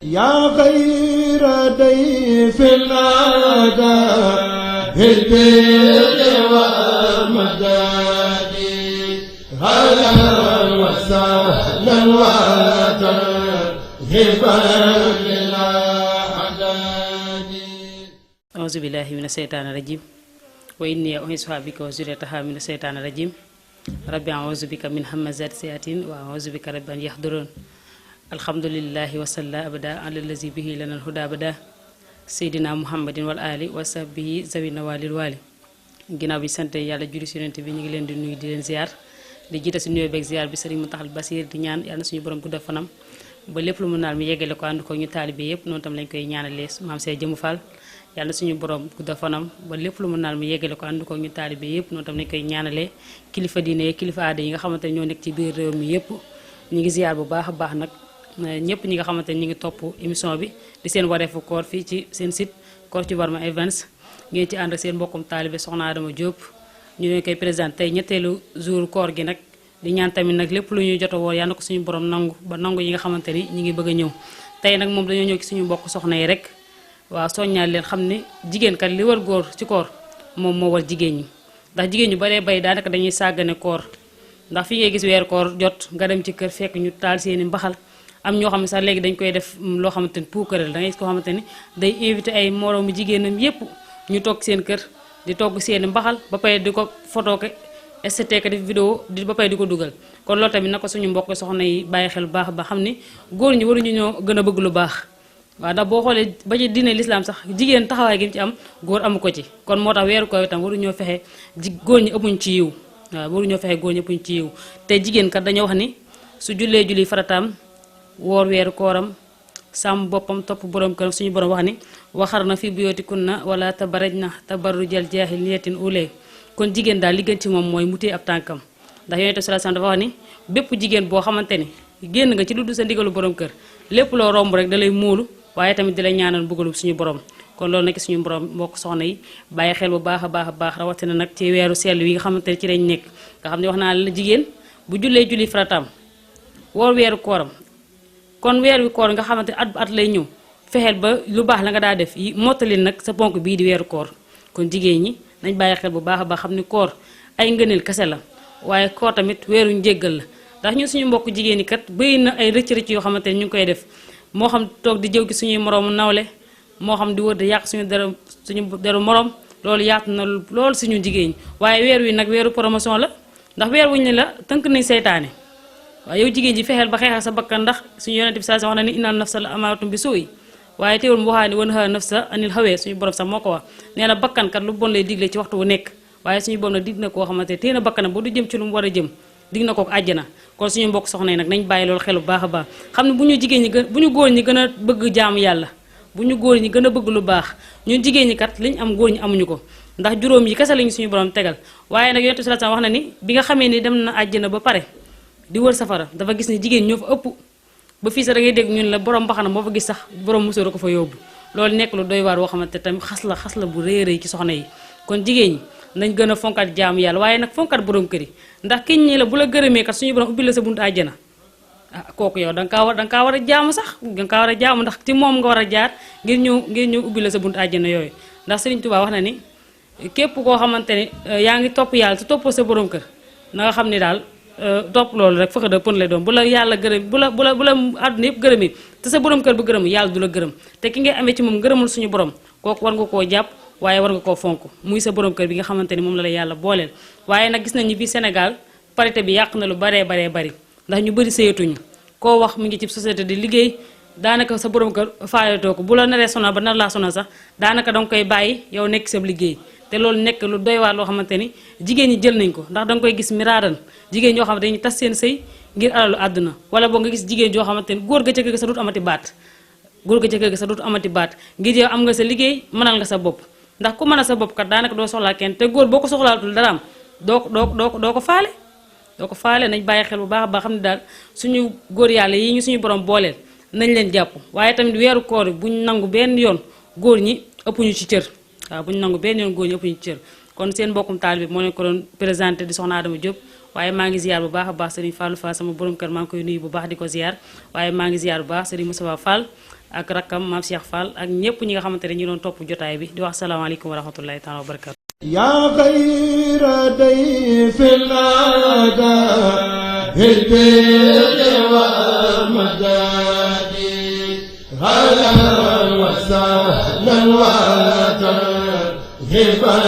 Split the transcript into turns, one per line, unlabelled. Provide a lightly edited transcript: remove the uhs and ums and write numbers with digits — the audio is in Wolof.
يا خير ضيف أتى بالبر والمداد هلا وسهلا وترحبا للأعداد
أعوذ بالله من الشيطان الرجيم وإني أعيذها بك وذريتها من الشيطان الرجيم ربي أعوذ بك من همزات الشياطين وأعوذ بك رب أن يحضرون alhamdulillahi wasalla abada alallazi bihi lanal huda abada seydina muhammadin wal ali wa sahbihi zawina walil wali ginnaaw bi sant yàlla julli ci yonent bi ñu ngi leen di nuyu di leen ziar di jiite ci nuyoo beeg ziar bi sëriñ Muntaxal Basiir di ñaan yàlla na suñu borom gudda fanam ba lépp lu mu naal mi yeggale ko ànd ko ñu taalibe yépp noonu tam lañ koy ñaanalee maam see jëmu fall yàlla na suñu borom gudda fanam ba lépp lu mu naal mi yeggale ko ànd ko ñu taalibe yépp noonu tam lañ koy ñaanalee kilifa diine kilifa aada yi nga xamante ne ñoo nekk ci biir réew mi yépp ñu ngi ziar bu baax a baax nag ñëpp ñi nga xamante ni ñu ngi topp émission bi di seen wareefu koor fii ci seen site Koor ci Warma Events ngeen ci ànd ak seen mbokkum taalibe Soxna Adama Diop ñu leen koy présenté tey ñetteelu jour koor gi nag di ñaan tamit nag lépp lu ñuy jot a woor yàlla na ko suñu borom nangu ba nangu yi nga xamante ni ñu ngi bëgg a ñëw tey nag moom dañoo ñëw ci suñu mbokk soxna yi rek waaw soññaal leen xam ne jigéen kat li war góor ci koor moom moo war jigéen ñi ndax jigéen ñu baree bay daanaka dañuy sàggane koor ndax fi ngay gis weer koor jot nga dem ci kër fekk ñu taal seeni mbaxal am ñoo xam ne sax léegi dañ koy def loo xamante ni puukaral da ngay koo xamante ni day invité ay moroomu jigéenam yépp ñu toog seen kër di togg seeni mbaxal ba pare di ko photo ko STK def vidéo di ba pare di ko dugal kon loolu tamit na ko suñu mbokk soxna yi bàyyi xel bu baax ba xam ni góor ñi waruñu ñoo gën a bëgg lu baax waaw ndax boo xoolee ba ci diine lislaam sax jigéen taxawaay gi mu ci am góor amu ko ci kon moo tax weeru ko itam waruñoo fexe góor ñi ëppuñ ci yiw waaw waruñoo fexe góor ñi ëppuñ ci yiw te jigéen kat dañoo wax ni su jullee julli farataam woor weeru kooram sàmm boppam topp borom këram suñu borom wax ni waxar na fi buyootikunna wala tabaraj na tabarrujal jaahiliyatin ule kon jigéen daal li gën ci moom mooy mu téye ab tànkam ndax yonent bi sallallahu alayhi wasallam dafa wax ni bépp jigéen boo xamante ni génn nga ci lu dul sa ndigalu borom kër lépp loo romb rek da lay móolu waaye tamit di lay ñaanal mbugalu suñu borom kon loolu nekk suñu borom mbokk soxna yi bàyyi xel bu baax a baax a baax rawatina nag ci weeru sell yi nga xamante ne ci lañ nekk nga xam ne wax naa la jigéen bu jullee julli farataam woor weeru kooram kon weer wi koor nga xamante at bu at lay ñëw fexeel ba lu baax la nga daa def yi mottali nag sa ponk bii di weeru koor kon jigéen ñi nañ bàyyi xel bu baax a baax xam ni koor ay ngëneel kese la waaye koor tamit weeru njéggal la ndax ñun suñu mbokk jigéen ñi kat bëri na ay rëcc-rëcc yoo xamante ne ñu ngi koy def moo xam toog di jëw ki suñuy moroomu nawle moo xam di wër di yàq suñu deru moroom loolu yaatu na loolu suñu jigéen ñi waaye weer wi nag weeru promotion la ndax weer wuñ ne la tënk nañ seytaane waaw yow jigéen ji fexeel ba xeexal sa bakkan ndax suñu yonent bi sallallahu alayhi wasallam wax na ni innal nafsa la amaratum bi suu'i waaye teewul mu waxaa ni wanha nafsa anil hawaa suñu borom sax moo ko wax nee na bakkan kat lu bon lay digle ci waxtu wu nekk waaye suñu borom nag dig na koo xamante téye na bakkanam ba du jëm ci lu mu war a jëm dig na ko àjjana kon suñu mbokk soxna yi nag nañ bàyyi loolu xel bu baax a baax xam ne bu ñu jigéen ñi bu ñu góor ñi gën a bëgg jaamu yàlla bu ñu góor ñi gën a bëgg lu baax ñun jigéen ñi kat liñ am góor ñi amuñu ko ndax juróom yi kese lañu suñu borom tegal waaye nag yonent bi sallallahu alayhi wasallam wax na ni bi nga xamee ni dem na àjjana ba pare di wër safara dafa gis ni jigéen ñoo fa ëpp ba fii sax da ngay dégg ñun la borom mbaxana moo fa gis sax borom musóor ko fa yóbbu loolu nekk lu doy waar woo xamante tamit xas la bu rëy rëy ci soxna yi kon jigéen ñi nañ gën a fonkat jaamu yàlla waaye nag fonkat borom kër yi ndax kiñ ñi la bu la gërëmee kat suñu borom ubbi la sa buntu àjjana ah kooku yow da nga kaa war a jaamu sax da nga kaa war a jaamu ndax ci moom nga war a jaar ngir ñëw ubbi la sa buntu àjjana yooyu ndax Sëriñ Tuubaa wax na ni képp koo xamante ni yaa ngi topp yàlla te toppoo sa borom kër na nga xam ni daal topp loolu rek fëxa da pën lay doon bu la yàlla gërëm bu la àdduna yëpp gërëmee te sa borom kër bu gërëm yàlla du la gërëm te ki ngay amee ci moom ngërëmul suñu borom kooku war nga koo jàpp waaye war nga koo fonk muy sa borom kër bi nga xamante ni moom la yàlla booleel waaye nag gis nañu fii Sénégal parité bi yàq na lu baree bari ndax ñu bëri sëyatuñu koo wax mu ngi ci société di liggéey daanaka sa borom kër faaletoo ko bu la naree sonal ba nar laa sonal sax daanaka danga koy bàyyi yow nekk sa liggéey te loolu nekk lu doy waar loo xamante ni jigéen ñi jël nañ ko ndax danga koy gis miraaran jigéen ñoo xamante ni tas seen sëy ngir alalu àdduna wala boo nga gis jigéen joo xamante ni góor ga ca kër ga sa dut amati baat ngir yow am nga sa liggéey mënal nga sa bopp ndax ku mën a sa bopp kat daanaka doo soxlaa kenn te góor boo ko soxlaatul dara am doo ko faale nañ bàyyi xel bu baax a baax xam ne daal suñu góor yàlla yi ñu suñu borom booleel nañ leen jàpp waaye tamit weeru koor yi buñ nangu benn yoon góor ñi ëppuñu ci cër waaw buñ nangu benn yoon góor ñi ëppuñu ci cër kon seen mbokkum taalibe moo leen ko doon présenté di soxna Adama Diop waaye maa ngi ziar bu baax a baax Serigne Fallou Fall sama borom kër maa ngi koy nuyu bu baax di ko ziar waaye maa ngi ziar bu baax Serigne Moussa Fall ak rakkam Mame Cheikh Fall ak ñëpp ñi nga xamante ne ñu doon topp jotaay bi di wax salaamaaleykum wa rahmatullahi taala wa barakatu
yaa xayra dayfin ataa bil birri wal madadi ahlan wa sahlan wa tarhiban